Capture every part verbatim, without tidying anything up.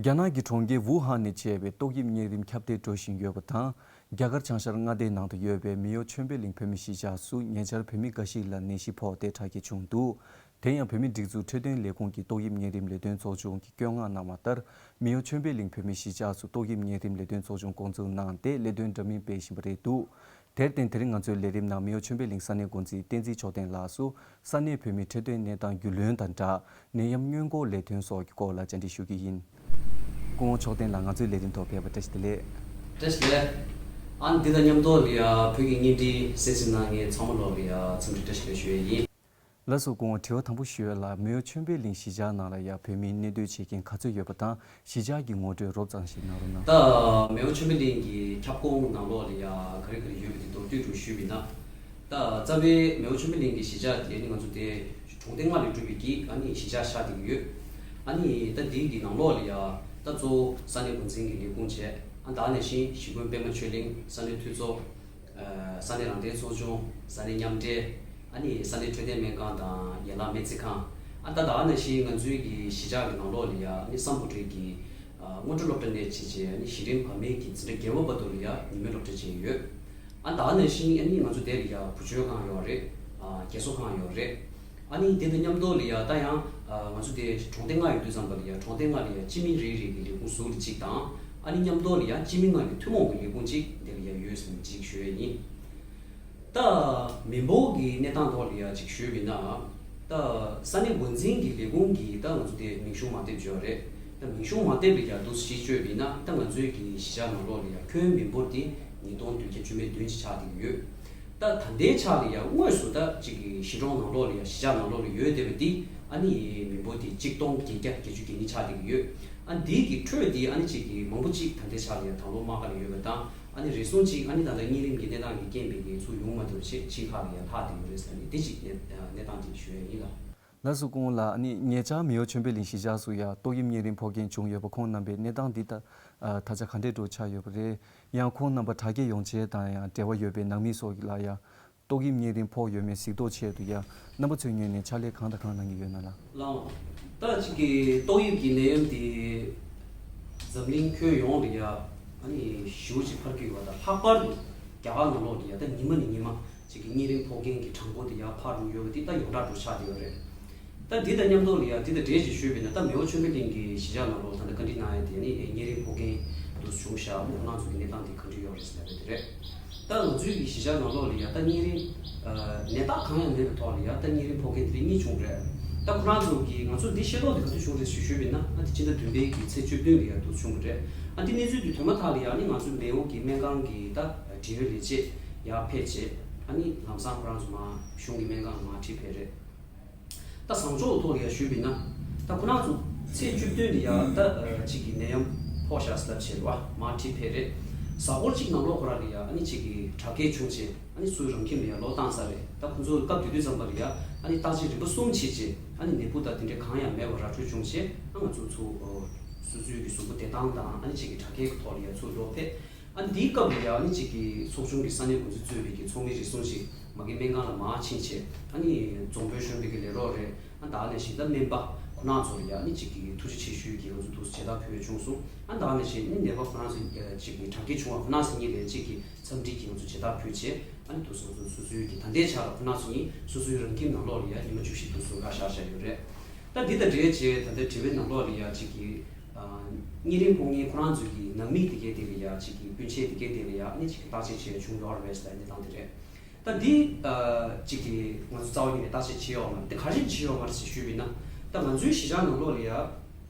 རྒྱ་ནག་གི་གྲོང་ཁྱེར་ཝུ་ཧན་ནས་མཆེད་པའི་ཏོག་དབྱིབས་གཉན་རིམས་ཁྱབ་གདལ་འགྲོ་བཞིན་ཡོད་པ་དང་། རྒྱ་གར་བྱང་ཤར་མངའ་སྡེའི་ནང་དུ་ཡོད་པའི་མེའོ་ཆོས་འཕེལ་གླིང་བོད་མིའི་གཞིས་ཆགས་སུ་ཉེ་ཆར་བོད་མི་འགའ་ཞིག་ལ་ནད་གཞི་ཕོག་སྟེ་དྲག་སྐྱེད་བྱུང་འདུག་དེ་ཡང་བོད་མིའི་སྒྲིག་འཛུགས་འཕྲོད་བསྟེན་ལས་ཁུངས་ཀྱི་ཏོག་དབྱིབས་གཉན་རིམས་ལས་དོན་ཚོགས་ཆུང་གིས་བཀོད་མངགས་གནང་བ་ལྟར། མེའོ་ཆོས་འཕེལ་གླིང་བོད་མིའི་གཞིས་ཆགས་སུ་ཏོག་དབྱིབས་གཉན་རིམས་ལས་དོན་ཚོགས་ཆུང་བསྐོང་ཚོགས་གནང་སྟེ་ལས་དོན་འདྲ་མིན་སྤེལ་བཞིན་པ་རེད་འདུག་དེར་བརྟེན་དེ་རིང་ང་ཚོའི་ལས་རིམ་ནང་མེའོ་ཆོས་འཕེལ་གླིང་ས་གནས་འགོ་འཛིན་བསྟན་འཛིན་མཆོག་ལྡན་ལགས་སུ་ས་གནས་བོད་མིའི་འཕྲོད་བསྟེན་གནས་སྟངས་རྒྱུས་ལོན་དང་སྦྲགས་ནད་ཡམས་སྔོན་འགོག་ལས་དོན་སོགས་ཀྱི་སྐོར་ལ་བཅར་འདྲི་ཞུ་གི་ཡིན། སྐུ་ངོ་མཆོག་ལྡན་ལགས་ང་ཚོའི་ལས་རིམ་ཐོག་ཕེབས་པར་བཀྲ་ཤིས་བདེ་ལེགས། བཀྲ་ཤིས་བདེ་ལེགས། ཨ་ནི་འདི་དང་མཉམ་དུ་ལ་ཡ་བོད་ཀྱི་བརྙན་འཕྲིན་གསན་གཟིགས་གནང་མཁན་ཚང་མ་ལོག་ལ་ཡ་འཚམས་འདྲི་བཀྲ་ཤིས་བདེ་ལེགས་ཞུ་ཡས་ཡིན། ལགས་སོ། སྐུ་ངོ་དྲི་བ་དང་པོ་ཞུ་ཡས་ལ་མེའོ་ཆོས་འཕེལ་གླིང་གཞིས་ཆགས་ནང་ལ་ཡ་བོད་མིའི་གནས་སྡོད་བྱེད་མཁན་ག་ཚོད་ཡོད་པ་དང་གཞིས་ཆགས་ཀྱི་ངོ་སྤྲོད་རོབ་ཙམ་ཞིག་གནང་རོགས་གནང་། ད་མེའོ་ཆོས་འཕེལ་གླིང་གི་ཁྱབ་ཁོངས་ནང་ལོགས་ལ་ཡ་ག་རེ་ག་རེ་ཡོད་པ་དེ་མདོར་བསྡུས་འདྲ་ཞུས་པ་ཡིན་ན། ད་རྩ་བའི་མེའོ་ཆོས་འཕེལ་གླིང་གི་གཞིས་ཆགས་དེ་ནི་ང་ཚོ་དེ་གྲོང་སྡེ་ལྔ་ལས་གྲུབ་པའི་གི་ཨ་ནི་གཞིས་ཆགས་ཆགས་བསྡད་ཀྱི་ཡོད། ཨ་ནི་ད་འདི་གི་ནང་ལོགས་ལ་ཡ་ད་གཙོ་བོ་ས་གནས་འགོ་འཛིན་གྱི་ལས་ཁུངས་བྱས། ཨ་ད་ནང་བཞིན་གཞིས་དགོན་པད་མ་ཆོས་གླིང་ས་གནས་འཐུས་ཚོགས། ས་གནས་རང་བདེན་ཚོགས་ཆུང་། ས་གནས་མཉམ་འབྲེལ། ཨ་ནི་ས་གནས་འཕྲོད་བསྟེན་སྨན་ཁང་དང་ཡན་ལག་སྨན་རྩིས་ཁང་། ཨ་ད་ད་ནང་བཞིན་ང་ཚོའི་གི་གཞིས་ཆགས་ཀྱི་ནང་ལོགས་ལ་ཡ་ཨ་ནི་སམ་བྷོ་ཊའི་གི་ཨ་སྔོན་འགྲོ་སློབ་གྲྭ་ནས་བྱས་བྱས་ཨ་ནི་གཞི་རིམ་བར་མའི་གི་འཛིན་གྲྭ་བརྒྱད་པ་བར་དུ་ལ་ཡ་ཉིན་མོའི་སློབ་གྲྭ་ཅིག་ཡོད། ཨ་ད་ནང་བཞིན་ཨ་ནི་ང་ཚོ་དེ་ལ་ཡ་བུ་བཅོལ་ཁང་ཡོད་རེད། ཨ་རྒས་གསོ་ཁང་ཡོད་རེད། ཨ་ནི་དེ་དང་མཉམ་དུ་ལ་ཡ་ད་ཡང་ང་ཚོ་དེ་གྲོང་སྡེ་ལྔ་ཡོད་དུས་ཙམ་པ་ལ་ཡ་གྲོང་སྡེ་ལྔ་ལ་ཡ་སྤྱི་མི་རེ་རེ་གི་ལས་ཁུངས་ཟུར་ལ་གཅིག་དང་། ཨ་ནི་མཉམ་དུ་ལ་ཡ་སྤྱི་མི་ལྔ་གི་ཐུན་མོང་གི་ལས་ཁུངས་གཅིག་དེ་ལ་ཡ་ཡོད་ཟེར་ནས་གཅིག་ཞུ་ཡས་ཡིན། ད་མི་འབོར་གྱི་གནས་སྟངས་ཐོག་ལ་ཡ་གཅིག་ཞུས་པ་ཡིན་ན། ད་ས་གནས་འགོ་འཛིན་གྱི་ལས་ཁུངས་ཀྱིས་ད་ང་ཚོ་དེ་མིང་གཞུང་མ་དེབ་བརྗོད་རེད། ད་མིང་གཞུང་མ་དེབ་ལ་ཡ་འདུག་སེ་བརྗོད་པ་ཡིན་ན་ད་ང་ཚོའི་གི་གཞིས་ཆགས་ནང་ལོགས་ལ་ཡ་ཁྱོན་མི་འབོར་དེ་ཉིས་སྟོང་བདུན་བརྒྱ་བཅུ་མེད་བདུན་ཅིག་ཆགས་བསྡད་ཀྱི་ཡོད། ད་ད་ལྟའི་ཆ་ལ་ཡང་དངོས་སུ་ད་ཅིག་གི་གཞིས་གྲོང་ནང་ལོགས་ལ་ཡང་གཞིས་ཆགས་ནང་ལོགས་ལ་ཡོད་བསྡད་པ་འདི་ཨ་ནི་མི་འབོར་དེ་གཅིག་སྟོང་བརྒྱད་བརྒྱ་བརྒྱད་ཅུ་གྱ་གཉིས་ཆགས་བསྡད་ཀྱི་ཡོད། ཨ་འདི་གི་ཁྲོད་འདི་ཨ་ནི་ཅིག་གི་མང་པོ་ཅིག་ད་ལྟའི་ཆ་ལ་ཡང་དང་པོ་དམག་སྒར་ལ་ཡོད་པ་དང་ཨ་ནི་རེ་ཟུང་ཅིག་ཨ་ནི་ད་ལྟ་གཉན་རིམས་ཀྱི་གནས་སྟངས་ཀྱི་རྐྱེན་པས་ཀྱི་ཚུར་ཡོང་མ་ཐུབ་པ་བྱས་ཕྱི་ཁག་ལ་ཡང་ལྷག་བསྡད་ཡོད་རེད་ཟེར་ནས་འདི་ཅིག་གནས་གནས་སྟངས་ཅིག་ཞུ་ཡས་ཡིན་ལགས། ལགས་སོ། སྐུ་ངོ་ལགས། ཨ་ནི་ཉེ་ཆར་མེའོ་ཆོས་འཕེལ་གླིང་གཞིས་ཆགས་སུ་ཡང་ཏོག་དབྱིབས་གཉན་རིམས་ཕོག་མཁན་བྱུང་ཡོད་པ་ཁོང་རྣམ་པའི་གནས་སྟངས་འདི་ད་ད་ཆ་ག་འདྲས་འགྲོ་ཆགས་ཡོད་པ་རེད། ཡང་ཁོང་རྣམ་པ་དྲག་སྐྱེད་ཡོང་ཆེད་དང་ཡང་འབྲེལ་བ་ཡོད་པའི་ནང་མི་སོགས་ལ་ཡང་ཏོག་དབྱིབས་གཉན་རིམས་ཕོག་ཡོད་མེད་གཟིགས་རྟོག་ཆེད་དུ་ཡང་རྣམ་པ་ཚོའི་ངོས་ནས་ཕྱག་ལས་གང་དང་གང་གནང་གི་ཡོད་ན་ལགས། ལགས། ད་ཅིག་གི་ཏོག་དབྱིབས་ཀྱི་ནད་ཡམས་དེ་འཛམ་གླིང་ཁྱོན་ཡོངས་ལ་ཡ་ཨ་ནི་ཞེ་པོ་ཅིག་འཕར་གྱི་ཡོད་པ་དང་ལྷག་པར་དུ་རྒྱ་གར་ནང་ལོགས་ལ་ཡ་ད་ཉི་མ་ནས་ཉི་མ་ཅིག་གི་གཉན་རིམས་ཕོག་མཁན་གྱི་གྲངས་འབོར་དེ་ཡར་འཕར་འགྲོ་ཡོད་པ་དེ་ད་ཡོངས་གྲགས་འགྲོ་ཆགས་བསྡད་ཡོད་རེད། ད་འདི་དང་མཉམ་དུ་ལ་ཡ་འདི་དང་འབྲེལ་ཅིག་ཞུས་པ་ཡིན་ན་ད་མེའོ་ཆོས་འཕེལ་གླིང་གི་གཞིས་ཆགས་ནང་ལོགས་ད་ལྟ་བཀའ་འདྲི་གནང་ཡ་དེ་ནི་གཉན་རིམས་ཕོག་མཁན་དུ་བྱུང་བཞག་མོ་ཁོ་རང་ཚོ་གི་གནས་སྟངས་དེ་ག་འདྲ་ཡོད་རེད་ཟེར་ལབ་པ་དེ་རེད། ད་ང་ཚོའི་གི་གཞིས་ཆགས་ནང་ལོགས་ལ་ཡ་ད་གཉན་རིམས་ནད་རྟགས་གང་ཡང་མེད་པའི་ཐོག་ལ་ཡ་ད་གཉན་རིམས་ཕོག་མཁན་དེ་རིགས་གཉིས་བྱུང་རེད། ད་ཁོ་རང་ཚོ་གི་ང་ཚོ་འདི་ཤེས་རྟོགས་དེ་ག་དུས་བྱུང་རེད་ཞུ་ཞུས་པ་ཡིན་ན་ད་དེ་སྤྱི་ཟླ་བདུན་པའི་གི་ཚེས་བཅུ་བདུན་ལ་ཡ་འདུག་བྱུང་གི་རེད། ཨ་འདི་གནས་ཚུལ་དེ་ཐོན་མ་ཐག་ལ་ཡ་ནི་ང་ཚོ་མེའོ་གི་སྨན་ཁང་གི་ད་འབྲེལ་ཡོད་ལས་བྱེད་ཡར་ཕེབས་བྱས་ཨ་ནི་ལམ་སང་ཁོ་རང་ཚོ་མར་གཞུང་གི་སྨན་ཁང་ལ་མར་ཁྲིད་ཕེབས་རེད། ད་བཟང་ཕྱོགས་ཐོག་ལ་ཡ་ཞུས་པ་ཡིན་ན། ད་ཁོ་རང་ཚོ་ཚེས་བཅུ་བདུན་ལ་ཡ་ད་གཅིག་གི་ནད་ཡམས་ཕོག་བཞག་ཟེར་ལབ་བྱས་རེད་བ་མར་ཁྲིད་ཕེབས་རེད། གཟའ་འཁོར་གཅིག་ནང་ལོགས་ཁོ་རང་ལ་ཡ་ཨ་ནི་གཅིག་གི་དྲག་སྐྱེད་བྱུང་བྱས་ཨ་ནི་ཚུར་རང་ཁྱིམ་ལ་ཡ་ལོག་བཏང་ཚར་རེད། ད་ཁོ་ཚོ་སྐབས་དེ་དུས་ཙམ་པ་ལ་ཡ་ཨ་ནི་བརྟག་དཔྱད་རིམ་པ་གསུམ་བྱས་བྱས་ཨ་ནི་ནད་འབུ་དང་དེ་འདྲ་གང་ཡང་མེད་པ་ར་འཕྲོད་བྱུང་བྱས་ཨ་ང་ཚོ་ཚོ་སོ་སོའི་གི་གཟུགས་པོ་བདེ་ཐང་དང་ཨ་ནི་གཅིག་གི་དྲག་སྐྱེད་ཀྱི་ཐོག་ལ་ཡ་ཚུར་ལོག་ཕེབས། ཨ་ནི་འདིའི་སྐབས་ལ་ཡ་ཨ་ནི་གཅིག་གི་ཚོགས་ཆུང་གི་ས་གནས་འགོ་འཛིན་གཙོས་པའི་གི་ཚོགས་མི་རེ་ཟུང་ཞིག་མ་གི་སྨན་ཁང་ལ་མར་ཕྱིན་བྱས་ཨ་ནི་རྫོང་དཔོན་གཞོན་པའི་གི་ལས་རོགས་རེད། ཨ་ད་ནས་ཤིང་རྟ་སྨན་པ་ཁོ་རང་ཚོ་ལ་ཡ་ཨ་ནི་གཅིག་གི་ཐུགས་རྗེ་ཆེ་ཞུས་ཀྱི་ང་ཚོ་འདུག་སེ་མཇལ་དར་ཕུལ་བྱུང་སོང་། ཨ་ད་ནས་ཤིང་ཨ་ནི་ནད་པ་ཁོ་རང་ཚོ་གཅིག་གི་དྲག་སྐྱེད་བྱུང་བ་ཁོ་རང་ཚོ་གཉིས་ལ་གཅིག་གི་འཚམས་འདྲི་གི་ང་ཚོ་མཇལ་དར་ཕུལ་བྱས་ཨ་ནི་འདུག་སེ་ང་ཚོ་སོ་སོའི་གི་ད་ལྟའི་ཆར་ལ་ཁོ་རང་ཚོ་གཉིས་སོ་སོའི་རང་ཁྱིམ་ནང་ལོགས་ལ་ཡ་ཉི་མ་བཅུ་བཞི་འདུག་སེ་ར་བཞག་བཞག་ཡོད་རེད། ད་འདི་དང་འབྲེལ་བྱས་ད་ལྟའི་དྲི་བའི་ནང་ལོགས་ལ་ཡ་གཅིག་གི་གཉན་རིམས་ཕོག་མཁན་ཁོ་རང་ཚོའི་གི་ནང་མི་དེ་གའི་དེ་ལ་ཡ་གཅིག་གི་སྤུན་མཆེད་དེ་གའི་དེ་ལ་ཡ་ཨ་ནི་གཅིག་གི་བརྟག་དཔྱད་བྱས་བྱུང་ཡོད་རེད་ཟེར་ནས་བཏང་དེ་རེད། ད་འདི་གཅིག་གི་ང་ཚོ་རྩ་བ་ཉིད་ནས་བརྟག་དཔྱད་བྱས་ཡོད་མ་རེད། དེ་ག་རེ་བྱས་ཡོད་མ་རེད་ཟེར་ཞུས་པ་ཡིན་ན་ད་ང་ཚོའི་གཞིས་ཆགས་ནང་ལོགས་ལ་ཡ་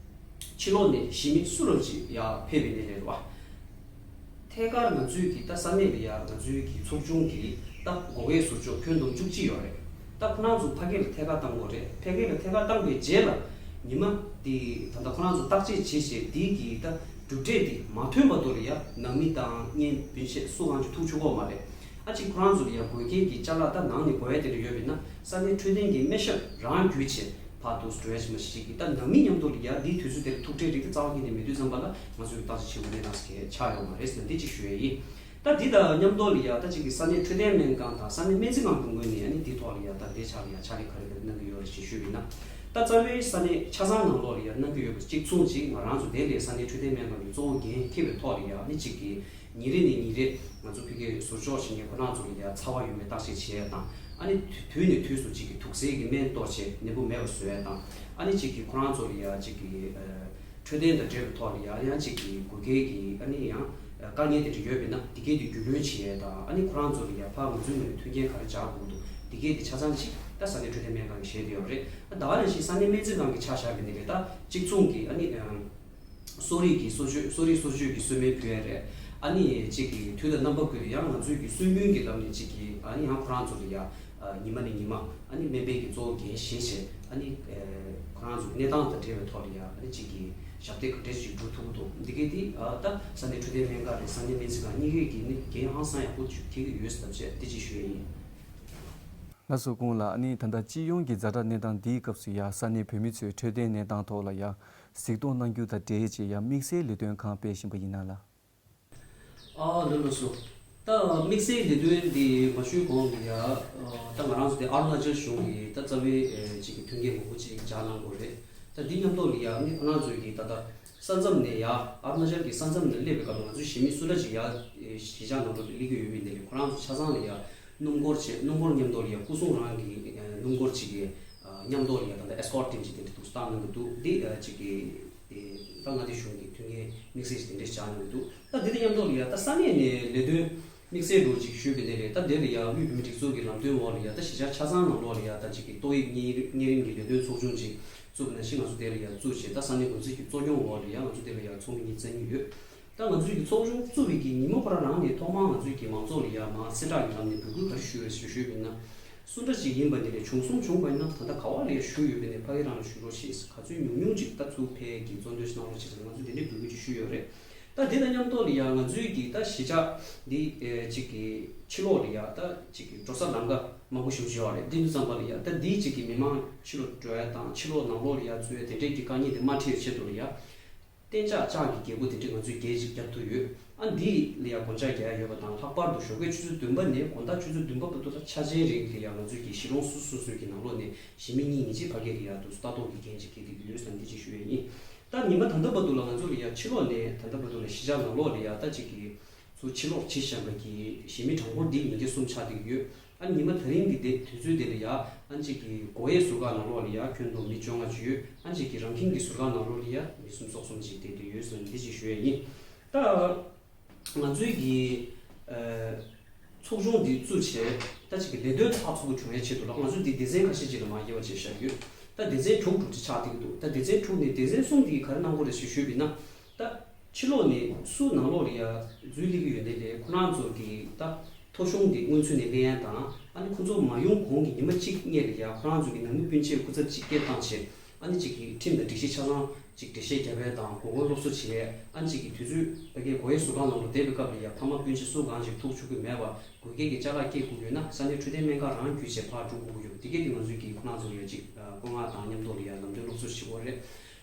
ཕྱི་ལོགས་ནས་གཞིས་མི་སུ་རུ་ཅིག་ཡ་ཕེབས་པའི་གནས་ལས་རེད་བ། ཐད་ཀར་ང་ཚོའི་གི་ད་ས་གནས་ལ་ཡ་ང་ཚོའི་གི་ཚོགས་ཆུང་གི་ད་འགོ་ཁྲིད་ཟུར་ཕྱོགས་ཁྱོན་བསྡོམས་བཅུ་གཅིག་ཡོད་རེད། ད་ཁོ་རང་ཚོ་ཕ་གི་ལ་ཐད་ཀར་བཏང་དགོས་རེད། ཕ་གི་ལ་ཐད་ཀར་བཏང་པའི་རྗེས་ལ་ཉི་མ་དེ་ད་ལྟ་ཁོ་རང་ཚོ་བརྟག་དཔྱད་བྱས་བྱས་དེའི་གི་ད་གྲུབ་འབྲས་དེ་མ་ཐོན་བར་དུ་ལ་ཡ་ནང་མི་དང་གཉེན་སྤུན་མཆེད་སུ་གང་ཅིག་ཐུག་ཆོག་གི་མ་རེད། ཨ་ཅིག་ཁོ་རང་ཚོ་ལ་ཡ་དགོས་གལ་གྱི་ཅ་ལག་ད་ནང་ནས་དགོས་ཡ་དེ་འདྲ་ཡོད་པས་ན་ས་གནས་འཕྲོད་བསྟེན་གྱི་སྨན་ཞབས་རང་བརྒྱུད་བྱས་ཕར་འདུག་སེ་འགྲོ་ཡ་ཅིག་མ་ཞིག་གི་ད་ནང་མི་མཉམ་དུ་ལ་ཡ་འདིའི་དུས་ཚོད་དེར་ཐུག་འཕྲད་རིགས་དེ་རྩ་བ་ཉིད་ནས་མེད་དུས་ཙམ་པ་ལ་ང་ཚོས་བརྟག་དཔྱད་བྱེད་དགོས་གནས་སྟངས་ཤིག་ཆགས་ཡོད་མ་རེད་ཟེར་ན་འདི་གཅིག་ཞུ་ཡ་ཡིན། ད་འདི་དང་མཉམ་དུ་ལ་ཡ་ད་ཅིག་གི་ས་གནས་འཕྲོད་བསྟེན་སྨན་ཁང་དང་ས་གནས་སྨན་རྩིས་ཁང་གི་ངོས་ནས་ཨ་ནི་འདིའི་ཐོག་ལ་ཡ་ད་ལྟའི་ཆར་ལ་ཡ་ཕྱག་ལས་ག་རེ་ག་རེ་གནང་གི་ཡོད་རེད་ཅེས་ཞུས་པ་ཡིན་ན། ད་རྩ་བའི་ས་གནས་ཆ་ཚང་ནང་ལོགས་ལ་ཡང་གནང་གི་ཡོད་པ་གཅིག་མཚུངས་གཅིག་ང་རང་ཚོ་དེ་ལས་ས་གནས་འཕྲོད་བསྟེན་སྨན་ཁང་གི་གཙོ་བོ་འགན་འཁྱེར་བའི་ཐོག་ལ་ཡང་ནི་གཅིག་གིས་ཉིན་རེ་ནས་ཉིན་རེ་ང་ཚོ་ཕ་གིའི་ཟུར་འཇོག་བྱེད་མཁན་ཁོ་རང་ཚོ་ལ་ཡང་ཚ་བ་ཡོད་མེད་བརྟག་དཔྱད་བྱེད་ཡ་དང་། ཨ་ནི་དུས་ནས་དུས་སུ་གཅིག་གིས་དུག་སེལ་གྱི་སྨན་གཏོར་བྱས་ནད་འབུ་མེད་པ་བཟོ་ཡ་དང་། ཨ་ནི་གཅིག་གིས་ཁོ་རང་ཚོ་ལ་ཡང་གཅིག་གིས་འཕྲོད་བསྟེན་དང་འབྲེལ་བའི་ཐོག་ལ་ཡང་ཡང་གཅིག་གིས་དགོས་གལ་གྱི་ཨ་ནི་ཡང་དཀའ་ངལ་དེ་འདྲ་ཡོད་པས་ན་དེ་གས་དེ་རྒྱུས་ལོན་བྱེད་ཡས་དང་། ཨ་ནི་ཁོ་རང་ཚོ་ལ་ཡང་ཕར་ང་ཚོའི་ངོས་ནས་མཐུན་རྐྱེན་ག་རེ་སྦྱར་དགོས་འདུག་དེ་གས་དེ་ཆ་ཚང་གཅིག་ད་ས་གནས་འཕྲོད་བསྟེན་སྨན་ཁང་གིས་བྱས་བསྡད་ཡོད་རེད། ད་ད་ག་ནང་བཞིན་ས་གནས་སྨན་རྩིས་ཁང་གི་ཆ་བཞག་པ་ཡིན་ན་རེད། ད་གཅིག་མཚུངས་ཀྱི་ཨ་ནི་གསོ་རིག་གི་གསོ་བཅོས་གསོ་རིག་གསོ་བཅོས་ཀྱི་གསོལ་སྨན་ཕུལ་ཡས་རེད། ཨ་ནི་གཅིག་གི་དུས་དང་རྣམ་པ་ཀུན་ཏུ་ཡང་ང་ཚོའི་གི་སྲོལ་རྒྱུན་གྱི་ལམ་ནས་གཅིག་གི་ཨ་ནི་ཡང་ཁོ་རང་ཚོ་ལ་ཡ། ཉི་མ་ནས་ཉི་མ་ཨ་ནི་སྨན་པའི་གི་གཙོ་བོ་འགན་བཞེས་བྱས། ཨ་ནི་ཁོ་རང་ཚོ་གནས་སྟངས་དང་འབྲེལ་བའི་ཐོག་ལ་ཡ་ཨ་ནི་གཅིག་གི་ཞབས་འདེགས་ག་འདྲས་ཅིག་སྒྲུབ་ཐུབ་ཀྱི་འདུག་འདི་གས་འདི་ད་ས་གནས་འཕྲོད་བསྟེན་སྨན་ཁང་རེད། ས་གནས་སྨན་རྩིས་ཁང་གཉིས་ཀས་ཀྱི་ནི་འགན་ཧང་སང་ཡག་པོ་ཅིག་འཁྱེར་གྱི་ཡོད་ཟེར་བྱས་འདི་ཅིག་ཞུ་ཡས་ཡིན། ལགས་སོ། ཀུན་ལགས། ཨ་ནི་ད་ལྟ་སྤྱི་ཡོངས་ཀྱི་ཛ་དྲག་གནས་སྟངས་འདིའི་སྐབས་སུ་ཡ་ས་གནས་བོད་མི་ཚོའི་འཕྲོད་བསྟེན་གནས་སྟངས་ཐོག་ལ་ཡ་གཟིགས་རྟོག་གནང་རྒྱུ་དང་འབྲེལ་བྱས་ཡ་དམིགས་བསལ་ལས་དོན་གང་སྤེལ་བཞིན་པ་ཡིན་ན་ལགས། ཨ་ལགས་ལགས་སོ། ད་དམིགས་བསལ་ལས་དོན་འདི་མ་ཞུས་གོང་ལ་ཡ། ད་ང་རང་ཚོ་དེ་ཨ་རུ་ན་ཅལ་གཞུང་གི་ད་རྩ་བའི་ཅིག་གི་མཐུན་རྐྱེན་མང་པོ་ཅིག་སྦྱར་གནང་དགོས་རེད། ད་འདི་མཉམ་དུ་ལ་ཡ་ནི་ཁོ་རང་ཚོའི་གི་ད་ལྟ་ས་མཚམས་ནས་ཡ་ཨ་རུ་ན་ཅལ་གྱི་ས་མཚམས་ནས་སླེབས་པའི་སྐབས་ལ་ང་ཚོའི་གཞིས་མི་སུ་འདྲ་ཅིག་ཡ་གཞིས་ཆགས་ནང་ལོགས་ལ་སླེབས་ཀྱི་ཡོད་མེད་འདི་ལ་ཁོ་རང་ཚོ་ཆ་ཚང་ལ་ཡ་སྣུམ་འཁོར་བྱས། སྣུམ་འཁོར་མཉམ་དུ་ལ་ཡ་སྐུ་སྲུང་རང་གི་སྣུམ་འཁོར་ཅིག་གི་མཉམ་དུ་ལ་ཡ་ད་ལྟ་ཨེ་སི་ཀོཊ་ཊིམ་ཅིག་དེ་འདྲ་འདུག་སེ་བཏང་གནང་གི་འདུག་འདི་ཅིག་གི་དེ་ད་མངའ་སྡེ་གཞུང་གི་མཐུན་རྐྱེན་དམིགས་བསལ་ཞིག་དེ་འདྲས་བཞག་གནང་གི་འདུག་ད་དེ་དང་མཉམ་དུ་ལ་ཡ་ད་ས་གནས་ནས་ལས་དོན་དམིགས་བསལ་འདྲ་བོ་ཅིག་ཞུས་པ་ཡིན་ན་རེད། ད་དེ་ལ་ཡ་དབུས་བོད་མིའི་སྒྲིག་འཛུགས་ཀྱི་ལམ་སྟོན་འོག་ལ་ཡ་ད་གཞིས་ཆགས་ཆ་ཚང་ནང་ལོགས་ལ་ཡ་ད་ཅིག་གི་ཏོག་དབྱིབས་གཉན་གཉན་རིམས་ཀྱི་ལས་དོན་ཚོགས་ཆུང་ཅིག་བཙུགས་པ་ནང་བཞིན་ང་ཚོ་དེ་ལ་ཡ་བཙུགས་བྱས། ད་ས་གནས་འགོ་འཛིན་གྱི་གཙོ་སྐྱོང་འོག་ལ་ཡ་ང་ཚོ་དེ་ལ་ཡ་ཚོགས་མི་གཉིས་བཙལ་གྱི་ཡོད། ད་ང་ཚོའི་གི་ཚོགས་ཆུང་བཙུགས་པའི་གི་ཉིན་མོ་ཁོ་རང་རང་ནས་ཐོག་མར་ང་ཚོའི་གི་མང་ཚོགས་ལ་ཡ་མར་གསལ་བསྒྲགས་ཀྱི་ལམ་ནས་འབོད་སྐུལ་ག་རེ་ཞུས་ཡོད་ཟེར་ཞུས་པ་ཡིན་ན། སུ་འདྲ་ཅིག་ཡིན་པ་ནི་རེད། བྱུང་སོང་བྱུང་བ་ཡིན་ན་ད་ལྟ་ག་བ་ལ་ཡ་བཞུགས་ཡོད་པ་ནི་ཕ་གི་རང་ལ་བཞུགས་རོགས་ཞེས། ག་ཚོད་ཉུང་ཉུང་ཅིག་ད་ཚུར་ཕེབས་ཀྱི་གཙོ་འདོན་ཞིག་གནང་རོགས་ཞེས་ང་ཚོས་དེ་འདྲའི་འབོད་སྐུལ་ཅིག་ཞུས་ཡོད་རེད། ད་དེ་དང་མཉམ་དུ་ལ་ཡ་ང་ཚོའི་གི་ད་གཞིས་ཆགས་འདི་ཨེ་ཅིག་གི་ཕྱི་ལོགས་ལ་ཡ་ད་ཅིག་གི་འགྲོ་ས་ལམ་ཁ་མང་པོ་ཞེ་པོ་ཅིག་ཡོད་རེད། དེ་དུས་ཙམ་པ་ལ་ཡ་ད་འདི་ཅིག་གི་མི་མང་ཕྱི་ལོགས་འགྲོ་ཡ་དང་ཕྱི་ལོགས་ནང་ལོགས་ལ་ཡ་འཛུལ་ཡ་དེ་འདྲའི་གི་དཀའ་ངལ་དེ་མ་འཕྲད་ཆེད་དུ་ལ་ཡ། གཏན་འཇགས་ལྕགས་ཀྱི་རྒྱལ་སྒོ་དེ་འདྲ་ང་ཚོས་སྒེར་ཅིག་བརྒྱབ་ཐུབ་ཡོད། ཨ་འདི་ལ་ཡང་སྒོ་ལྕགས་རྒྱག་ཡ་ཡོད་པ་དང་། ལྷག་པར་དུ་ཞོགས་ཀས་ཆུ་ཚོད་བདུན་པ་ནས་དགོང་དག་ཆུ་ཚོད་བདུན་པ་བར་དུ་ལ་ཆ་ཆེན་རིང་ལ་ཡང་ང་ཚོས་ཀྱི་གཞིས་གྲོང་སོ་སོ་སོ་སོའི་གི་ནང་ལོགས་ནས་གཞིས་མི་གཉིས་གཉིས་ཅིག་ཕ་གི་ལ་ཡ་འདུག་ལྟ་རྟོག་གི་འགན་ཅིག་འཁྱེར་བསྡད་ཀྱི་ཡོད་ཟེར་ན་འདི་ཅིག་ཞུ་ཡ་ཡིན། ད་ཉི་མ་ད་ལྟ་བར་དུ་ལ་ང་ཚོ་ལ་ཡ་ཕྱི་ལོགས་ནས་ད་ལྟ་བར་དུ་ལ་གཞིས་ཆགས་ནང་ལོགས་ལ་ཡ་ད་ཅིག་གི་ཚུར་ཕྱིར་ལོག་བྱེད་བཞིན་པ་གི་གཞིས་མི་གྲངས་འབོར་འདི་ཉིས་བརྒྱ་གསུམ་ཆགས་བསྡད་ཀྱི་ཡོད། ཨ་ཉི་མ་དེ་རིང་གི་དེ་དུས་ཚོད་དེ་ལ་ཡ་ཨ་ཅིག་གི་སྒོ་དབྱེ་ཟུར་བཀག་ནང་ལོགས་ལ་ཡ་ཁྱོན་བསྡོམས་མི་བཅོ་ལྔ་ཅིག་ཡོད། ཨ་ཅིག་གི་རང་ཁྱིམ་གྱི་ཟུར་བཀག་ནང་ལོགས་ལ་ཡ་མི་སུམ་ཅུ་སོ་གསུམ་ཅིག་བསྡད་བསྡད་ཡོད་ཟེར་ནས་འདི་ཅིག་ཞུ་ཡ་ཡིན། ད་ང་ཚོའི་གི་ཨ་ཚོགས་ཆུང་འདི་བཙུགས་བྱས་ད་ཅིག་གི་ལས་དོན་ཚགས་ཚུད་པོ་བྱུང་ཡ་ཆེད་དུ་ལ་ང་ཚོས་འདི་སྡེ་ཚན་ཁ་ཤས་ཅིག་ལ་མར་དབྱེ་བ་ཕྱེ་བཞག་ཡོད། ད་སྡེ་ཚན་དྲུག་དྲུག་ཅིག་ཆགས་བསྡད་ཀྱི་འདུག་ད་སྡེ་ཚན་དྲུག་ནས་སྡེ་ཚན་གསུམ་འདི་ག་རེ་གནང་དགོས་རེད་ཞེས་ཞུས་པ་ཡིན་ན། ད་ཕྱི་ལོགས་ནས་སུ་ནང་ལོགས་ལ་ཡ་འཛུལ་སླེབས་ཀྱི་ཡོད་ནའི་ལས་ཁོ་རང་ཚོ་གི་ད་ཐོ་གཞུང་འདི་སྔོན་ཚུད་ནས་ལེན་ཡ་དང་། ཨ་ནི་ཁོ་ཚོ་མ་ཡོང་གོང་གི་ཉི་མ་གཅིག་སྔོན་ལ་ཡ་ཁོ་རང་ཚོ་གི་ནང་མི་སྤུན་མཆེད་སྐུ་ཚབ་ཅིག་སྐད་བཏང་བྱས། ཨ་ནི་གཅིག་གི་ཁྲིམས་དང་སྒྲིག་གཞི་ཆ་ཚང་ཅིག་འགྲེལ་བཤད་རྒྱབ་ཡ་དང་གོ་སྐོན་སློབ་གསོ་བྱེད་ཡ། ཨ་ནི་གཅིག་གི་དུས་ཚོད་ཕ་གིའི་སྒོ་དབྱེ་ཟུར་ཁང་ནང་ལ་བསྡད་པའི་སྐབས་ལ་ཡ་ཕ་མ་སྤུན་མཆེད་སུ་གང་ཞིག་ཐུག་ཆོག་གི་མེད་པ། དགོས་གལ་གྱི་ཅ་ལག་སྐྱེལ་དགོས་ཡོད་ན་ས་གནས་འཕྲོད་བསྟེན་སྨན་ཁང་རང་བརྒྱུད་བྱས་ཕར་འགྲོ་དགོས་ཀྱི་ཡོད། དེ་གས་དེ་ང་ཚོས་ཀྱིས་ཁོ་རང་ཚོ་ལ་ཡ་ཅིག་བཀོད་མངགས་དང་མཉམ་དུ་ལ་ཡ་ལམ་སྟོན་སློབ་གསོ་བྱེད་དགོས་རེད།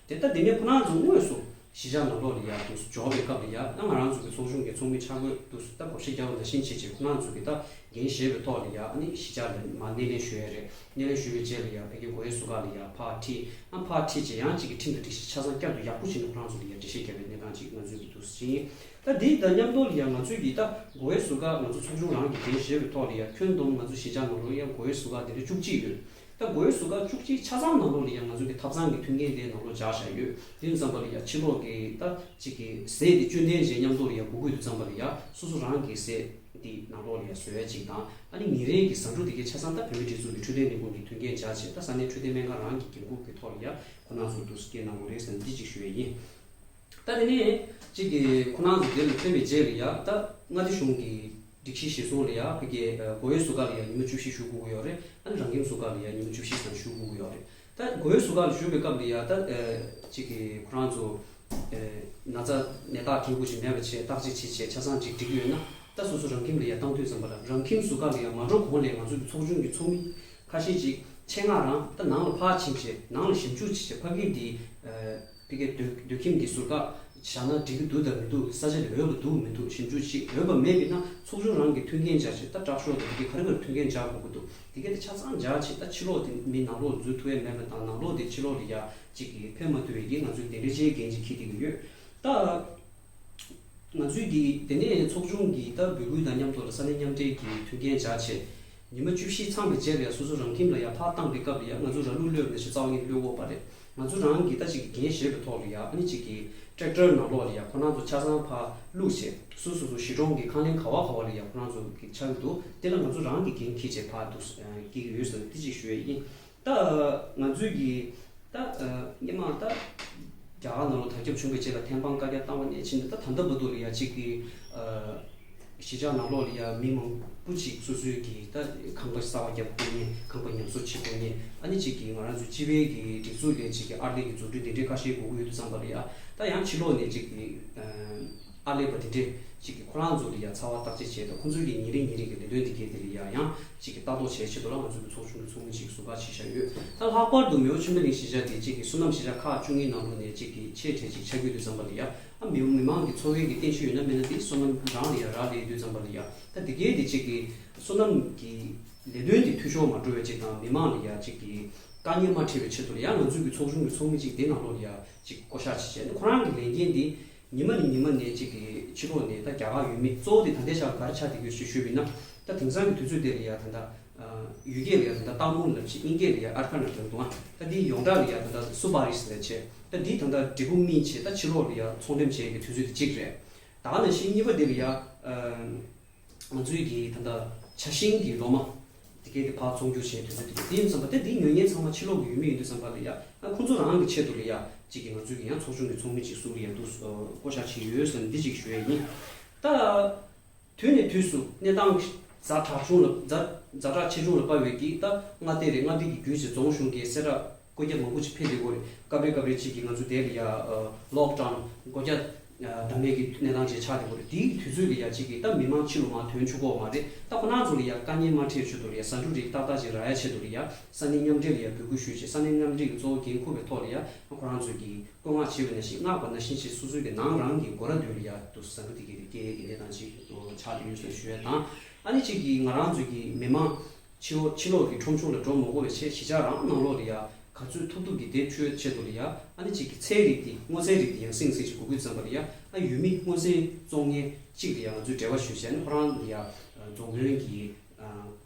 དེ་ལྟ་དེ་ནས་ཁོ་རང་ཚོ་དངོས་སུ་གཞིས་ཆགས་ནང་ལོགས་ལ་ཡ་འདུག་འབྱོར་བའི་སྐབས་ལ་ཡ་ད་ང་རང་ཚོ་གི་ཚོགས་ཆུང་གི་ཚོགས་མི་ཆ་བགོས་འདུག་ད་བགོ་བཤའ་རྒྱག་པ་ནང་བཞིན་བྱས་བྱས་ཁོ་རང་ཚོ་གི་ད་འགན་བཞེས་པའི་ཐོག་ལ་ཡ་ཨ་ནི་གཞིས་ཆགས་ལ་མར་སྣེ་ལེན་ཞུ་ཡ་རེད། སྣེ་ལེན་ཞུ་བའི་རྗེས་ལ་ཡ་ཕ་གིའི་སྒོ་དབྱེ་ཟུར་ཁང་ལ་ཡ་ཕར་ཁྲིད། ཨ་ཕར་ཁྲིད་བྱས་ཡང་གཅིག་གི་ཁྲིམས་དང་སྒྲིག་གཞི་ཆ་ཚང་བསྐྱར་དུ་ཡག་པོ་བྱས་ནས་ཁོ་རང་ཚོ་ལ་ཡ་འགྲེལ་བཤད་རྒྱབ་པའི་གནས་སྟངས་ཅིག་ང་ཚོས་ཀྱི་འདུག་ཟེར་གྱི་ཡིན། ད་འདི་དང་མཉམ་དུ་ལ་ཡང་ང་ཚོས་ཀྱི་ད་སྒོ་དབྱེ་ཟུར་ཁང་ང་ཚོ་ཚོགས་ཆུང་རང་གི་འགན་བཞེས་པའི་ཐོག་ལ་ཡང་ཁྱོན་བསྡོམས་ང་ཚོ་གཞིས་ཆགས་ནང་ལོགས་ཡང་སྒོ་དབྱེ་ཟུར་ཁང་དེ་འདྲ་བཅུ་གཅིག་ཡོད། ད་སྒོ་དབྱེ་ཟུར་ཁང་བཅུ་གཅིག་ཆ་ཚང་ནང་ལོགས་ལ་ཡང་ང་ཚོས་ཀྱི་ཐབ་ཚང་གི་མཐུན་རྐྱེན་དེ་ནང་ལོགས་སྦྱར་བཞག་ཡོད། དེ་ཙམ་པ་ལ་ཡང་ཕྱི་ལོགས་ཀྱི་ད་ཅིག་གི་ཟས་དེ་བཅུད་ལྡན་ཅན་མཉམ་དུ་ལ་ཡང་དགོས་ཀྱི་དུས་ཙམ་པ་ལ་ཡང་སོ་སོ་རང་གི་ཟས་དེ་ནང་ལོགས་ལ་ཡང་བཟོ་ཡ་ཅིག་དང་། ཨ་ནི་ཉིན་རེའི་གི་ཟ་འབྲུ་དེ་གའི་ཆ་ཚང་ད་བོད་མིའི་སྒྲིག་འཛུགས་ཀྱི་འཕྲོད་བསྟེན་ལས་ཁུངས་ཀྱི་མཐུན་རྐྱེན་སྦྱར་བྱས་ད་ས་གནས་འཕྲོད་བསྟེན་སྨན་ཁང་རང་གི་འགན་ཁུར་གྱི་ཐོག་ལ་ཡང་ཁོ་རང་ཚོར་འདུག་སེ་སྐྱེལ་གནང་དགོས་རེད་ཟེར་ནས་འདི་གཅིག་ཞུ་ཡ་ཡིན། ད་དེ་ནས་གཅིག་གི་ཁོ་རང་ཚོ་དེ་ལ་ཐོན་པའི་རྗེས་ལ་ཡ་ད་མངའ་སྡེ་གཞུང་གི་སྒྲིག་གཞི་གཞིར་བཟུང་ལ་ཡ་ཕ་གིའི་སྒོ་དབྱེ་ཟུར་ཁང་ལ་ཡ་ཉི་མ་བཅུ་བཞི་བཞུགས་དགོས་ཀྱི་ཡོད་རེད། ཨ་ནི་རང་ཁྱིམ་ཟུར་ཁང་ལ་ཡ་ཉི་མ་བཅུ་བཞི་ཙམ་བཞུགས་དགོས་ཀྱི་ཡོད་རེད། ད་སྒོ་དབྱེ་ཟུར་ཁང་ལ་བཞུགས་པའི་སྐབས་ལ་ཡ་ད་གཅིག་གི་ཁོ་རང་ཚོ་ན་ཚ་ནད་རྟགས་འཁྱོངས་དགོས་ཀྱི་མེད་པ་བྱས་བརྟག་དཔྱད་བྱས་བྱས་ཆ་ཚང་ཅིག་འགྲིག་གི་ཡོད་ན་ད་སོ་སོ་རང་ཁྱིམ་ལ་ཡ་བཏང་དུས་ཙམ་པ་ལ་རང་ཁྱིམ་ཟུར་ཁང་ལ་ཡ་མ་འགྲོ་གོང་ལ་ང་ཚོ་གི་ཚོགས་ཆུང་གི་ཚོགས་མི་ཁ་ཤས་ཅིག་ཆེད་མངགས་རང་ད་ནང་ལ་ཕར་ཕྱིན་བྱས་ནང་ལ་ཞིབ་འཇུག་བྱས་བྱས་ཕ་གི་འདི་ཕ་གིའི་སྡོད་སྡོད་ཁྱིམ་གྱི་ཟུར་བཀག་བཞག་ན་འགྲིག་གི་འདུག་དང་མི་འདུག་ས་ཆ་ལ་འོས་པ་འདུག་མི་འདུག་ཞིབ་འཇུག་ཅིག་འོས་པ་མེད་པས་ན་ཚོགས་ཆུང་རང་གི་མཐུན་རྐྱེན་སྦྱར་བྱས་ད་དྲག་ཤོས་དང་ཕ་གི་ག་རེ་ག་རེ་མཐུན་རྐྱེན་སྦྱར་དགོས་ཀྱི་འདུག་དེ་ག་དེ་ཆ་ཚང་སྦྱར་བྱས། ད་ཕྱི་ལོགས་དེ་མི་ནང་ལོགས་འཛུལ་ཐུབ་ཡ་མེད་པ་དང་། ནང་ལོགས་དེ་ཕྱི་ལོགས་ལ་ཡ་ཅིག་གི་ཕན་མ་ཐོགས་པའི་གི་ང་ཚོས་དེ་འདྲའི་ཅིག་འགན་ཅིག་འཁྱེར་བསྡད་ཀྱི་ཡོད། ད་ང་ཚོས་གི་དེ་ནས་ཚོགས་ཆུང་གི་ད་འབོད་སྐུལ་དང་མཉམ་དུ་ལ་ས་གནས་མཉམ་འབྲེལ་གྱི་མཐུན་རྐྱེན་སྦྱར་བྱས། ཉི་མ་བཅུ་བཞི་ཚང་བའི་རྗེས་ལ་ཡ་སོ་སོ་རང་ཁྱིམ་ལ་ཡ་ཕར་བཏང་པའི་སྐབས་ལ་ཡ་ང་ཚོ་ར་ལུག་གློད་ནས་ཤི་རྩ་བ་ཉིད་གློད་དགོས་པ་རེད། ང་ཚོ་རང་གི་ད་ཅིག་གི་འགན་བཞེས་པའི་ཐོག་ལ་ཡ། ཨ་ནི་ཅིག་གི་ཊེག་ཊར་ནང་ལོགས་ལ་ཡ་ཁོ་རང་ཚོ་ཆ་ཚང་ཕར་བླུགས་བྱས། སོ་སོ་སོ་གཞིས་གྲོང་གི་ཁང་གླིང་ག་བ་ག་བ་ལ་ཡ་ཁོ་རང་ཚོ་གི་ཆགས་ཀྱི་འདུག་དེ་ལ་ང་ཚོ་རང་གི་འགན་འཁྱེར་བྱས་ཕར་འདུག་སྐྱེལ་གྱི་ཡོད་ཟེར་ནས་དེ་ཅིག་ཞུ་ཡ་ཡིན། ད་ང་ཚོས་གི་ད་སྔོན་མ་ད་རྒྱ་གར་ནང་ལ་དར་ཁྱབ་བྱུང་བའི་རྗེས་ལ་ཐེམ་སྤང་བཀའ་རྒྱ་བཏང་བ་ནས་ཕྱིན་ཏེ། ད་ད་ལྟ་བར་དུ་ལ་ཡ་ཅིག་གི་གཞིས་ཆགས་ནང་ལོགས་ལ་ཡ་མི་མང་པོ་ཅིག་སོ་སོའི་གི་ད་ཁང་པ་གསར་པ་བརྒྱབ་དགོས་མཁན། ཁང་པ་ཉམས་གསོ་བྱེད་དགོས་མཁན། ཨ་ནི་ཅིག་གི་ང་རང་ཚོ་སྤྱི་པའི་གི་སྒྲིག་འཛུགས་ལ་ཅིག་གི་ཨར་ལས་ཀྱི་འཛུགས་སྐྲུན་དེ་འདྲའི་ཁ་ཤས་དགོས་ཀྱི་ཡོད་དུས་ཙམ་པ་ལ་ཡ། ད་ཡང་ཕྱི་ལོགས་ནས་ཅིག་གི་ཨར་ལས་པ་དེ་འདྲས་ཅིག་གི་ཁོ་རང་ཚོ་ལ་ཡ་ཚ་བ་བརྟག་དཔྱད་བྱས། ད་ཁོ་ཚོའི་གི་ཉིན་རེ་ཉིན་རེ་གི་ལས་དོན་དེ་གའི་དེ་ལ་ཡ་ཡང་ཅིག་གི་ལྟ་རྟོག་བྱེད་ཆེད་དུ་ལ་ང་ཚོ་གི་ཚོགས་ཆུང་གི་ཚོགས་མི་ཅིག་ཟུར་བཀག་བྱས་བཞག་ཡོད། ད་ལྷག་པར་དུ་མེའོ་ཆོས་འཕེལ་གླིང་གཞིས་ཆགས་དེ་ཅིག་གི་སོ་ནམ་གཞིས་ཆགས་ཁག་བཅུ་གཉིས་ནང་ལོགས་ནས་ཅིག་གི་ཆེས་གྲས་ཅིག་ཆགས་ཀྱི་ཡོད་དུས་ཙམ་པ་ལ་ཡ། ཨ་མི་མི་མང་གི་འཚོ་བའི་གི་རྟེན་གཞི་ཡོད་ན་མེད་ན་དེ་སོ་ནམ་རང་ལ་ཡ་རག་ལས་ཡོད་དུས་ཙམ་པ་ལ་ཡ། ད་དེ་གའི་དེ་ཅིག་གི་སོ་ནམ་གྱི་ལས་དོན་དེ་འཐུས་ཤོར་མ་འགྲོ་བའི་ཆེད་དང་། མི་མང་ལ་ཡ་ཅིག་གི་དཀའ་ངལ་མ་འཕྲད་པའི་ཆེད་དུ་ལ་ཡ། ང་ཚོ་གི་ཚོགས་ཆུང་གི་ཚོགས་མི་ཅིག་དེ་ནང་ལོགས་ལ་ཡ་ཅིག་བསྐོ་བཞག་བྱས་བྱས་ནས། ཁོ་རང་གི་ལས་འགན་དེ་ཉི་མ་ནས་ཉི་མ་ནས་ཅིག་གི་ཕྱི་ལོགས་ནས། ད་རྒྱ་གར་ཡུལ་མི་གཙོ་བོ་དེ་ད་ལྟའི་ཆར་ག་རེ་ཆགས་བསྡད་ཡོད་ཞེས་ཞུས་པ་ཡིན་ན། ད་དེང་སང་གི་དུས་ཚོད་དེ་ལ་ཡ་ད་ལྟ་ཡུལ་སྐད་ལ་ཡ་ད་ལྟ་སྟག་མོ་ལབ་བྱས། དབྱིན་སྐད་ལ་ཡ་ཨར་ཁ་ན་ལབ་འདུག་ཨ། ད་འདི་ཡོངས་གྲགས་ལ་ཡ་ད་ལྟ་སུ་པ་རིས་ལབ་བྱས། ད་འདི་ད་ལྟ་འབྲས་བུ་སྨིན་བྱས། ད་ཕྱི་ལོགས་ལ་ཡ་ཚོང་འགྲེམས་བྱེད་ཡས་ཀྱི་དུས་ཚོད་དེ་གཅིག་རེད། ད་ག་ནང་བཞིན་གཉིས་པ་དེ་ལ་ཡ། ཨ། ང་ཚོའི་གི་ད་ལྟ་ཆ་ཤིང་གི་ལོ་མ་དེ་གའི་དེ་ཕར་ཚོང་སྒྱུར་བྱེད་དུས་ཚོད་དེ། དེ་ཡིན་ཙམ་པ་དེ་འདིའི་ཉོ་མཁན་ཚང་མ་ཕྱི་ལོགས་ཀྱི་ཡུལ་མི་ཡིན་དུས་ཙམ་པ་ལ་ཡ། ཨ། ཁོང་ཚོ་རང་གི་ཆེད་དུ་ལ་ཡ་གཅིག་གི་ང་ཚོའི་གི་ཡང་ཚོགས་ཆུང་གི་ཚོགས་མི་གཅིག་ཟུར་ལ་ཡ་འདུག་ཨ། བསྐོ་བཞག་བྱས་ཡོད་ཟེར་ནས་འདི་གཅིག་ཞུ་ཡ་ཡིན། ད་དུས་ནས་དུས་སུ་གནས་སྟངས་ཛ་དྲག་ཆུང་ལ་ཛ་ཛ་དྲག་ཆེ་ཆུང་ལ་དཔག་པའི་གི་ད་མངའ་སྡེ་རེད། མངའ་སྡེ་གི་བརྒྱུད་བྱས་རྫོང་གཞུང་གི་གསལ་བསྒྲགས་སྒོ་རྒྱ་མང་པོ་ཅིག་ཕེབས་བསྡད་ཡོད་རེད། སྐབས་རེ་སྐབས་རེ་ཅིག་གི་ང་ཚོ་དེ་ལ་ཡ། ཨ། ལོག་ཌའོན་སྒོ་རྒྱ་ཨ། བསྡམས་པའི་གི་གནས་སྟངས་ཅིག་ཆགས་བསྡད་ཡོད་རེད། དེའི་དུས་ཚོད་ལ་ཡ་གཅིག་གི་ད་མི་མང་ཕྱི་ལོགས་མར་ཐོན་ཆོག་གི་ཡོད་མ་རེད། ད་ཁོ་རང་ཚོ་ལ་ཡ་དཀའ་ངལ་མ་འཕྲད་ཆེད་དུ་ལ་ཡ། ཟ་འབྲུ་རིགས་ཏག་ཏག་ཅིག་རག་ཡ་ཆེད་དུ་ལ་ཡ། ས་གནས་མཉམ་འབྲེལ་ལ་ཡ་འབོད་སྐུལ་ཞུས་བྱས། ས་གནས་མཉམ་འབྲེལ་གྱི་གཙོ་བོ་འགན་འཁུར་བའི་ཐོག་ལ་ཡ། ཁོ་རང་ཚོས་ཀྱི་བཀོད་མངགས་བྱས་པ་ནང་བཞིན། མངགས་པ་ནང་བཞིན་བྱས། སོ་སོའི་གི་ནང་རང་གི་སྒོ་ར་མདུན་ལ་ཡ་འདུག་ཟ་འབྲུ་དེ་གའི་དེ་སྐྱེལ་ཡས་ཀྱི་གནས་སྟངས་ཅིག་ཆགས་བསྡད་ཡོད་ཟེར་ཞུ་ཡ་དང་། ཨ་ནི་གཅིག་གི་ང་རང་ཚོའི་གི་མི་མང་ཕྱི་ཕྱི་ལོགས་ཀྱི་ཁྲོམ་གཞུང་ལ་འགྲོ་མ་དགོས་པའི་ཆེད། གཞིས་ཆགས་རང་ནང་ལོགས་ལ་ཡ་ག་ཚོད་ཐུབ་ཐུབ་ཀྱིས་དེབ་མཆོད་ཆེད་དུ་ལ་ཡ། ཨ་ནི་གཅིག་གི་ཚལ་རིགས་དེ། སྔོ་ཚལ་རིགས་དེ་ཡང་སེང་སེང་ཞིག་དགོས་ཀྱི་ཙམ་པ་ལ་ཡ། ཨ། ཡུལ་མི་སྔོ་ཚལ་བཙོང་མཁན་གཅིག་ལ་ཡ་ང་ཚོས་འབྲེལ་བ་ཞུས་བྱས་ནས། ཁོ་རང་ལ་ཡ་རྫོང་དཔོན་གྱི། ཨ།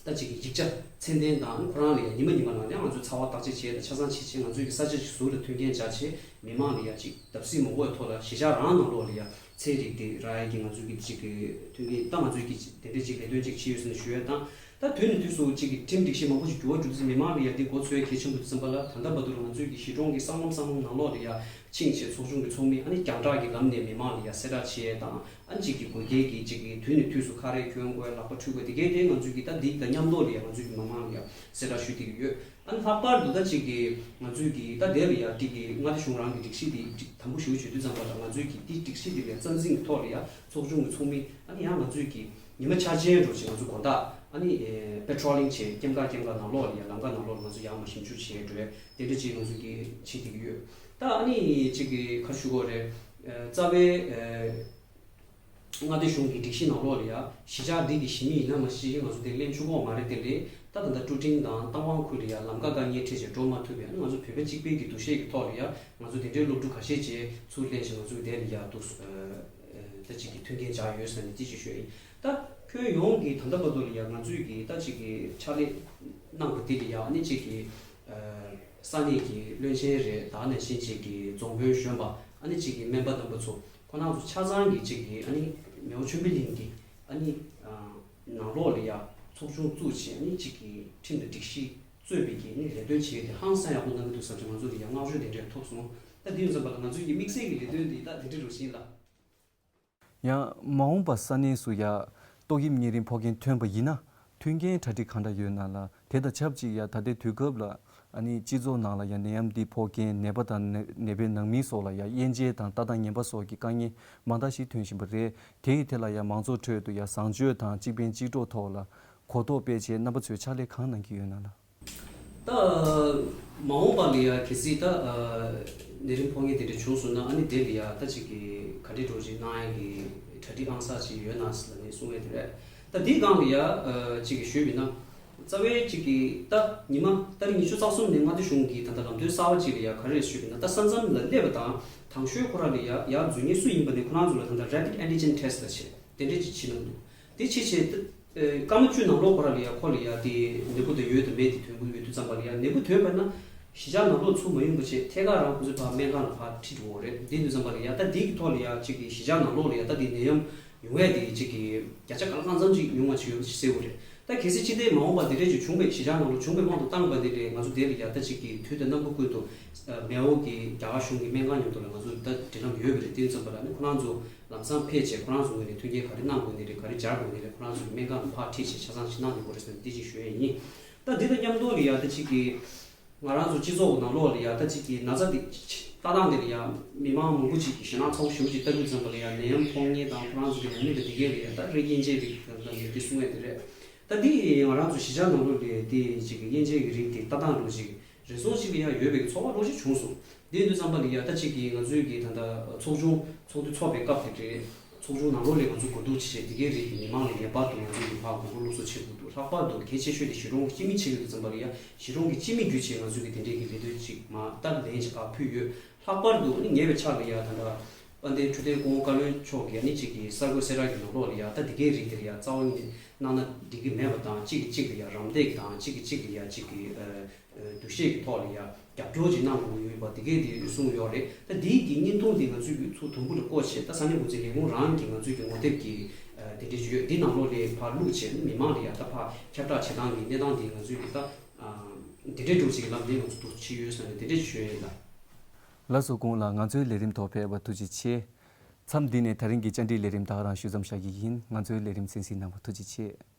ད་གཅིག་གི་ཡིག་ཆ་མཚན་ལྡན་དང་། ཁོ་རང་ལ་ཡ་ཉི་མ་ཉི་མ་ནང་ནས་ང་ཚོས་ཚ་བ་བརྟག་དཔྱད་བྱས། ད་ཆ་ཚང་བྱས་བྱས། ང་ཚོས་ཀྱི་ས་ཆ་ཞིག་ཟུར་ལ་མཐུན་རྐྱེན་སྦྱར་བྱས། མི་མང་ལ་ཡ་གཅིག་བརྡབ་གསིག་མ་དགོས་ཐོག་ལ་གཞིས་ཆགས་རང་ནང་ལོགས་ལ་ཡ་ཚལ་རིགས་དེ་རག་ཡས་ཀྱི་ང་ཚོས་ཀྱི་གཅིག་གི་མཐུན་རྐྱེན། ད་ང་ཚོས་ཀྱི་དེ་འདྲ་གཅིག་ལས་དོན་གཅིག་བྱས་ཡོད་ཟེར་ནས་ཞུ་ཡ་དང་། ད་དུས་ནས་དུས་སུ་གཅིག་གི་ཁྲིམས་སྒྲིག་གཞི་མང་པོ་ཞིག་འགྱུར་བ་འགྲོ་དུས་ཙམ། མི་མང་ལ་ཡ་འདི་མགོ་འཚོས་གལ་ཆེན་པོ་དུས་ཙམ་པ་ལ། ད་ལྟ་བར་དུ་ལ་ང་ཚོས་ཀྱི་གཞིས་གྲོང་གི་ས་ཁོངས་ས་ཁོངས་ནང་ལོགས་ལ་ཡ་ཕྱིན་བྱས་ཚོགས་ཆུང་གི་ཚོགས་མི། ཨ་ནི་རྒྱང་བསྒྲགས་ཀྱི་ལམ་ནས་མི་མང་ལ་ཡ་གསལ་བསྒྲགས་བྱེད་ཡས་དང་། ཨ་ནི་གཅིག་གི་དགོས་གལ་གྱི་གཅིག་གི་དུས་ནས་དུས་སུ་ཁ་རས་གྱོན་དགོས། ལག་པ་འཁྲུད་དགོས། དེ་གའི་དེ་ང་ཚོས་ཀྱི་ད་འདི་དང་མཉམ་དུ་ལ་ཡ་ང་ཚོས་ཀྱི་མི་མང་ལ་ཡ་གསལ་བསྒྲགས་ཞུ་བསྡད་ཀྱི་ཡོད། ཨ་ནི་ལྷག་པར་དུ་ད་གཅིག་གི་ང་ཚོས་ཀྱི་ད་དེ་ལ་ཡ་གཅིག་གི་མངའ་སྡེ་གཞུང་རང་གི་སྒྲིག་གཞི་དེ་གཅིག་དམ་པོ་ཞེ་པོ་བྱེད་དུས་ཙམ་པ་ལ། ང་ཚོས་ཀྱི་དེ་སྒྲིག་གཞི་དེ་ལ་ཡ་རྩ་འཛིན་གྱི་ཐོག་ལ་ཡ་ཚོགས་ཆུང་གི་ཚོགས་མི། ཨ་ནི་ཡང་ང་ཚོས་ཀྱི་ཉི་མ་འཆར་ཅན་འདྲ་བོ་ཅིག་ང་ཚོ་དགོང་དག་ཨ་ནི་པེ་ཊྲོ་ལིང་བྱས། ཀེམ་ཁ་ཀེམ་ཁ་ནང་ལོགས་ལ་ཡ། ལམ་ཁ་ནང་ལོགས་ལ་ང་ཚོ་ཡར་མར་ཞིབ་འཇུག་བྱས་འགྲོ་ཡ། དེ་འདྲ་ཅིག་ང་ཚོས་ཀྱི་བྱེད་བསྡད་ཀྱི་ཡོད། ད་ཨ་ནི་གཅིག་གི་ག་རེ་ཞུ་དགོས་རེད། རྩ་བའི། མངའ་སྡེ་གཞུང་གི་སྒྲིག་གཞི་ནང་ལོགས་ལ་ཡ་གཞིས་ཆགས་འདི་གི་གཞིས་མི་ཡིན་ན་མ་གཞི་ང་ཚོ་དེ་ལེན་ཆོག་གི་ཡོད་མ་རེད། དེ་ལས་ད་ད་ལྟ་ཀྲུ་ཀྲིང་དང་ཏང་ཝང་ཁུལ་ལ་ཡ་ལམ་ཁ་དཀའ་ངལ་འཕྲད་བྱས་འགྲོ་མ་ཐུབ་པས། ང་ཚོ་བོད་པ་གཅིག་པའི་གི་འདུ་ཤེས་ཀྱི་ཐོག་ལ་ཡ་ང་ཚོ་དེ་འདྲའི་སློབ་ཕྲུག་ཁ་ཤས་ཅིག་ཚུར་ལེན་བྱས། ང་ཚོ་དེ་ལ་ཡ་འདུག་ད་ཅིག་གི་མཐུན་རྐྱེན་སྦྱར་ཡོད་ཟེར་ནས་དེ་ཅིག་ཞུ་ཡ་ཡིན། ད་ཁྱོན་ཡོངས་ཀྱི་ད་ལྟ་བར་དུ་ལ་ཡ་ང་ཚོས་ཀྱི་ད་ཅིག་གི་ཕྱག་ལས་གནང་བ་འདི་ལ་ཡ། ཨ་ནི་ཅིག་གི་ས་གནས་ཀྱི་བློན་ཆེན་རེད། ད་ནང་བཞིན་ཅིག་གི་རྫོང་དཔོན་གཞོན་པ། ཨ་ནི་ཅིག་གི་སྨན་པ་རྣམ་པ་ཚོ། ཁོང་རྣམ་ཚོ་ཆ་ཚང་གིས་གཅིག་གིས་ཨ་ནི་མེའོ་ཆོས་འཕེལ་གླིང་གི་ཨ་ནི་ནང་ལོགས་ལ་ཡ་ཚོགས་ཆུང་བཙུགས་བྱས། ཨ་ནི་གཅིག་གིས་ཁྲིམས་དང་སྒྲིག་གཞི་གཙོས་པའི་གི་ཨ་ནི་ལས་དོན་བྱེད་དེ་ཧང་སང་ཡག་པོ་གནང་གི་འདུག་བསམ་བྱས། ང་ཚོ་ལ་ཡ་བསྔགས་བརྗོད་དེ་འདྲ་ཐོབ་སོང་། ད་དེ་ཡིན་ཙམ་པ་ལ་ང་ཚོའི་གི་དམིགས་བསལ་གྱི་ལས་དོན་དེ་ད་དེ་འདྲ་རུ་ཕྱིན་ལ། ཡང་མ་འོངས་པ་ས་གནས་སུ་ཡ་ཏོག་དབྱིབས་གཉན་རིམས་ཕོག་མཁན་ཐོན་པ་ཡིན་ན། མཐུན་རྐྱེན་གྲ་སྒྲིག་གང་འདྲ་ཡོད་ན་ལ། དེ་དང་ཆབས་ཅིག་ཡ་ད་ལྟའི་དུས་སྐབས་ལ་ཨ་ནི་སྤྱི་ཚོགས་ནང་ལ་ཡ་ནད་ཡམས་འདི་ཕོག་མཁན་ནད་པ་དང་ནད་ནད་པའི་ནང་མི་སོགས་ལ་ཡ་དབྱེ་འབྱེད་དང་ལྟ་སྟངས་ངན་པ་སོགས་ཀྱི་དཀའ་ངལ་མང་དག་ཞིག་ཐོན་བཞིན་པ་རེད། དེ་ཡི་ཐད་ལ་ཡ་མང་ཚོགས་ཁྲོད་དུ་ཡ་བཟང་སྤྱོད་དང་གཅིག་ཕན་གཅིག་གྲོགས་ཐོག་ལ་གོ་རྟོགས་སྤེལ་ཆེད་རྣམ་པ་ཚོས་ཕྱག་ལས་གང་གནང་གི་ཡོད་ན་ལ། ད་མ་འོངས་པ་ལ་ཡ་གལ་སྲིད་ད་ནད་རིམས་ཕོག་མཁན་དེ་འདྲ་བྱུང་སོང་ན། ཨ་ནི་དེ་ལ་ཡ་ད་ཅིག་གི་ག་འདྲ་འདྲ་བོ་ཅིག་གནང་ཡ་གི་གྲ་སྒྲིག་ཨང་གསར་ཅིག་ཡོད་ན་ཟེར་ལབ་ནས་གསུང་ཡ་དེ་རེད། ད་འདིའི་སྒང་ལ་ཡ་ཨ་གཅིག་གིས་ཞུས་པ་ཡིན་ན། རྩ་བའི་གཅིག་གིས་ད་ཉི་མ་ཏ་རིག་ཉི་ཤུ་རྩ་གསུམ་ནས་མངའ་སྡེ་གཞུང་གི་ད་ལྟ་ལམ་སྟོན་གསར་པ་གཅིག་ལ་ཡ་ག་རེ་རེད་ཞུས་པ་ཡིན་ན། ད་ས་མཚམས་ལ་སླེབས་པ་དང་དང་ཤོས་ཁོ་ར་ལ་ཡ་ཡར་འཛུལ་མཁན་སུ་ཡིན་པ་ནས་ཁོ་རང་ཚོ་ལ་ད་ལྟ་rapid antigen test ལབ་བྱས་དེ་འདྲས་ཅིག་བྱེད་གནང་འདུག་དེ་བྱས་བྱས་ད་སྐར་མ་བཅུ་ནང་ལོགས་ཁོ་ར་ལ་ཡ་ཁོ་ལ་ཡ་དེ་ནད་འབུ་དེ་ཡོད་དང་མེད་དེ་ཐོན་གྱི་ཡོད་དུས་ཙམ་པ་ལ་ཡ་ནད་འབུ་ཐོན་པ་ན་གཞིས་ཆགས་ནང་ལོགས་ཚུར་མ་ཡོང་པ་བྱས་ཐད་ཀར་རང་ཁོ་ཚོའི་ཕར་སྨན་ཁང་ལ་ཕར་ཁྲིད་འགྲོ་བ་རེད། དེ་དུས་ཙམ་པ་ལ་ཡ་ད་དེ་གི་ཐོག་ལ་ཡ་གཅིག་གིས་གཞིས་ཆགས་ནང་ལོགས་ལ་ཡ་ད་དེ་ནད་ཡམས་ཡོང་ཡ་དེ་གཅིག་གིས་བརྒྱ་ཆ་ག་ལ་གང་འཚམ་ཅིག་ཡོང་བ་ཅིག་ཡོད་པ་ཅིག་གསལ་པོ་རེད། ད་གལ་སྲིད་སྤྱི་བདེ་མ་འོངས་པ་འདི་འདྲས་ཅིག་བྱུང་བས་གཞིས་ཆགས་ནང་ལ་བྱུང་བའི་དབང་དུ་བཏང་པ་འདི་འདྲས་ང་ཚོ་དེ་ལ་ཡ་ད་གཅིག་གིས་དུས་དང་རྣམ་པ་ཀུན་ཏུ་མེའོ་གི་རྒྱ་གར་གཞུང་གི་སྨན་ཁང་མཉམ་དུ་ལ་ང་ཚོ་ད་འབྲེལ་ལམ་ཡོད་པ་རེད། དེ་ཙམ་པ་ལ་ནི་ཁོ་རང་ཚོ་ལམ་སང་ཕེབས་བྱས་ཁོ་རང་ཚོ་ངོས་ནས་མཐུན་རྐྱེན་ག་རེ་གནང་དགོས་ནི་རེད། ག་རེ་སྦྱར་དགོས་ནི་རེད། ཁོ་རང་ཚོ་གི་སྨན་ཁང་དུ་ཕར་ཁྲིད་བྱས་ཆ་ཚང་ཞིག་གནང་ཡོད་པ་རེད་ཟེར་ནས་འདི་ཅིག་ཞུ་ཡས་ཡིན། ད་འདི་དང་མཉམ་དུ་ལ་ཡ་ད་གཅིག་གིས་ང་རང་ཚོ་སྤྱི་ཚོགས་ནང་ལོགས་ལ་ཡ་ད་གཅིག་གི་ན་ཚ་འདི་ལྟ་སྟངས་འདི་ལ་ཡ་མི་མང་མང་པོ་ཅིག་གིས་ཞེད་སྣང་ཚ་པོ་ཞེ་པོ་ཅིག་ལྟ་དུས་ཙམ་པ་ལ་ཡ་ནད་ཡམས་ཕོག་མཁན་དང་ཁོ་རང་ཚོ་གི་ནང་མི་ལ་འདི་གས་ལ་ཡ་ད་རེས་དབྱེ་འབྱེད་རིགས་དང་ནད་འདི་གསུང་ཡས་འདི་རེད། ད་འདི་ང་རང་ཚོ་གཞིས་ཆགས་ནང་ལོགས་ལ་དེ་གཅིག་གི་དབྱེ་འབྱེད་ཀྱི་རིགས་དེ་ལྟ་སྟངས་འདྲ་ཅིག་རེ་ཟུང་ཅིག་ལ་ཡ་ཡོད་པའི་ཚོར་བ་འདྲ་ཅིག་བྱུང་སོང་། དེ་དུས་ཙམ་པ་ལ་ཡ་ད་གཅིག་གིས་ང་ཚོའི་གི་ད་ལྟ་ཚོགས་ཆུང་ཚོགས་འདུ་ཚོགས་པའི་སྐབས་དེ་རེད། ཚོགས་ཆུང་ནང་ལོགས་ལ་ང་ཚོ་གོ་བསྡུར་བྱས་དེ་གའི་རིགས་ཀྱི་མི་མང་ལ་ངེས་པར་དུ་ང་ཚོ་གི་ཕར་གོ་སྐབས་སློབ་གསོ་བྱེད་དགོས་འདུག་ལྷག་པར་དུ་གལ་ཆེ་ཤོས་དེ་གཞིས་གྲོང་གི་སྤྱི་མི་བྱེད་དགོས་དུས་ཙམ་པ་ལ་ཡ་གཞིས་གྲོང་གི་སྤྱི་མི་བརྒྱུད་བྱས་ང་ཚོ་གི་དེ་འདྲའི་གི་ལས་དོན་ཅིག་མ་སྟབས་ལན་ཅིག་ཕར་ཕུལ་ཡོད། ལྷག་པར་དུ་ནི་ཉེ་བའི་ཆར་ལ་ཡ་ད་ལྟ་དཔལ་ལྡན་འཕྲོད་བསྟེན་སྐུ་ངོ་བཀའ་བློན་མཆོག་གིས་ནི་གཅིག་གི་གསར་འགོད་གསལ་བསྒྲགས་ཀྱི་ནང་ལོགས་ལ་ཡ་ད་དེ་གའི་རིགས་དེ་ལ་ཡ་རྩ་བ་ཉིད་ནས་གནང་ན་འགྲིག་གི་མེད་པ་དང་གཅིག་གིས་གཅིག་ལ་ཡ་རམ་འདེགས་དང་གཅིག་གིས་གཅིག་ལ་ཡ་གཅིག་གི་འདུ་ཤེས་ཀྱི་ཐོག་ལ་ཡ་རྒྱབ་སྐྱོར་ཅིག་གནང་དགོས་ཡོད་པ་དེ་གས་དེ་གསུངས་ཡོད་རེད། ད་དེའི་གི་བརྙན་ཐུང་དེ་ང་ཚོས་ཚུར་དུམ་བུ་ལ་བཀོད་བྱས་ད་ས་གནས་འགོ་འཛིན་ལས་ཁུངས་རང་གི་ང་ཚོས་ཀྱི་ངོ་དེབ་ཀྱི་དེ་འདྲས་ཡོད། འདི་ནང་ལོགས་ལ་ཕར་བླུགས་བྱས་མི་མང་ལ་ཡ་ད་ཕར་ཁྱབ་བསྒྲགས་བྱེད་སྟངས་ཀྱི་གནས་སྟངས་དེ་ང་ཚོས་ཀྱི་ད་དེ་འདྲས་འགྲོ་ཅིག་ལམ་ལས་ང་ཚོ་འདུག་བྱས་ཡོད་ཟེར་ནས་དེ་འདྲས་ཞུ་ཡ་ཡིན་ལ། ལགས་སོ། ཁོང་ལ་ང་ཚོའི་ལས་རིམ་ཐོག་ཕེབས་པར་ཐུགས་རྗེ་ཆེ། མཚམས་འདི་ནས་ད་རིང་གི་བཅར་འདྲིའི་ལས་རིམ་ད་ག་རང་ཞུ་མཚམས་བཞག་གི་ཡིན། ང་ཚོའི་ལས་རིམ་གསན་གཟིགས་གནང་བར་ཐུགས་རྗེ་ཆེ།